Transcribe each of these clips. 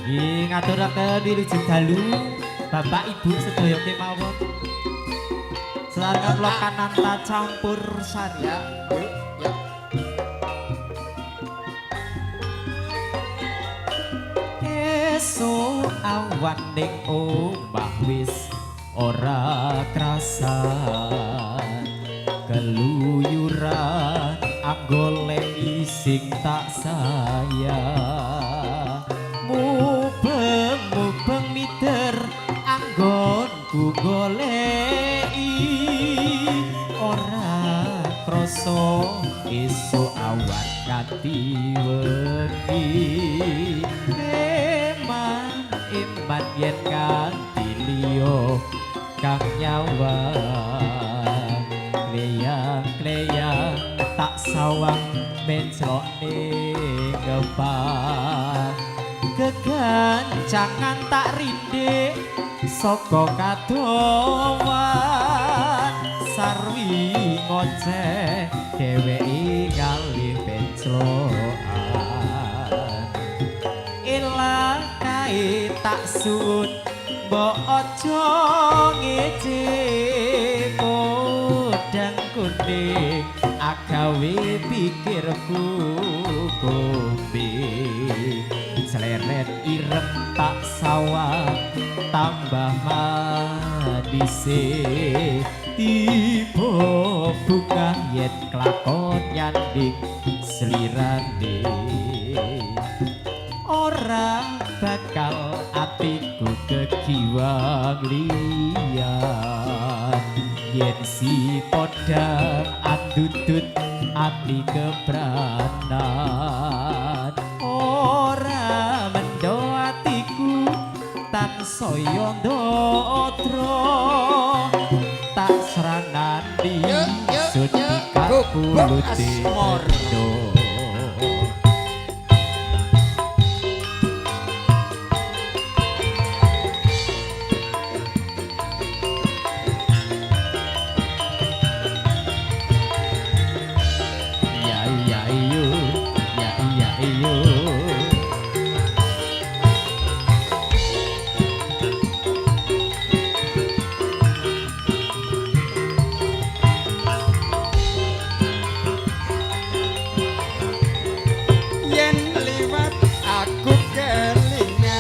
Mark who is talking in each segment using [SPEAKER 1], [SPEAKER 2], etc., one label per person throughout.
[SPEAKER 1] Nggih, ngaturaken wilujeng dalu Bapak Ibu sedaya kemawon. Selamat Lokananta Campur Sari.
[SPEAKER 2] Ya, yuk, ya.
[SPEAKER 1] Esuk awan ning omah wis ora krasan, keluyuran anggoleki sing tak sayang. Mubeng-mubeng mider anggonku goleki, ora krasa esuk awan kanthi wengi. Eman eman yen kanthi liya kang nyawang, kleyang-kleyang tak sawang menclok ning kepang. Kegancangan tak rindik saka kadowan, sarwi ngoceh dheweke ngalih penclokan. Elah kae tak suwun mbok aja ngece, podang kuning agawe pikirku kombe. Sleret ireng tak sawang tambah manise, tiba bunga yen klakon nyanding slirane. Ora bakal atiku kegiwang liyan, yen si podang andudut ati kebranan. Ora mendo atiku tansaya ndodro, tak sranani
[SPEAKER 2] Yuk, yuk,
[SPEAKER 1] sun
[SPEAKER 2] yuk.
[SPEAKER 1] dikapulute
[SPEAKER 2] Gubuk asmara.
[SPEAKER 1] mendo. Ya iya iyo, ya iya iyo.
[SPEAKER 2] Yen liwat aku kelingan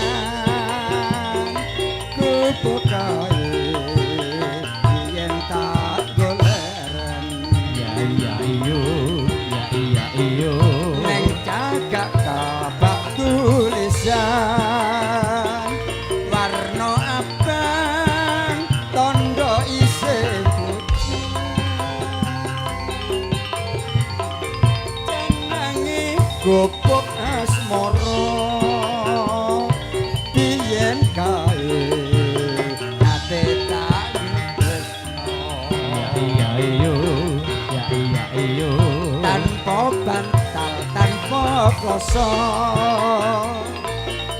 [SPEAKER 2] kubukae yen tak goleren.
[SPEAKER 1] Ya iya iyo, ya iya iyo.
[SPEAKER 2] Neng cagak kabak tulisan warna abang tondo isih putih, jenenge gubuk asmara biyen kae nate tak tresno.
[SPEAKER 1] Ya iya iyo, ya iya iyo.
[SPEAKER 2] Tanpa bantal tanpa kloso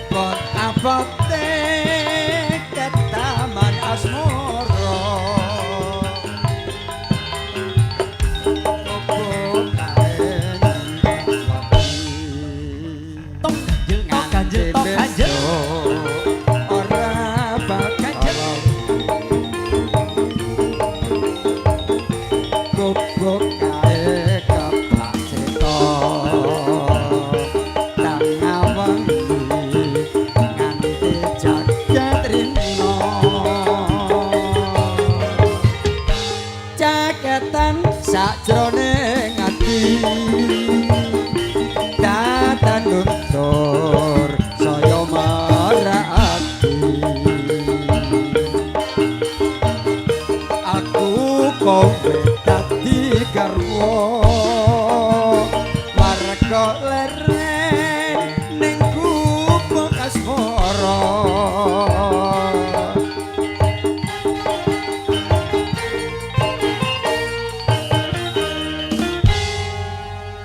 [SPEAKER 2] bot abote ketaman asmara. Gubuk kae
[SPEAKER 1] Tok ganjel, tok ganjel, tok ganjel.
[SPEAKER 2] Ora bakal gubuk kae kebak cetha tengah wengi nganti jagat rina, jaketan sakjroning ati datan luntur saya marakake. Aku kowe dadi garwa warga leren.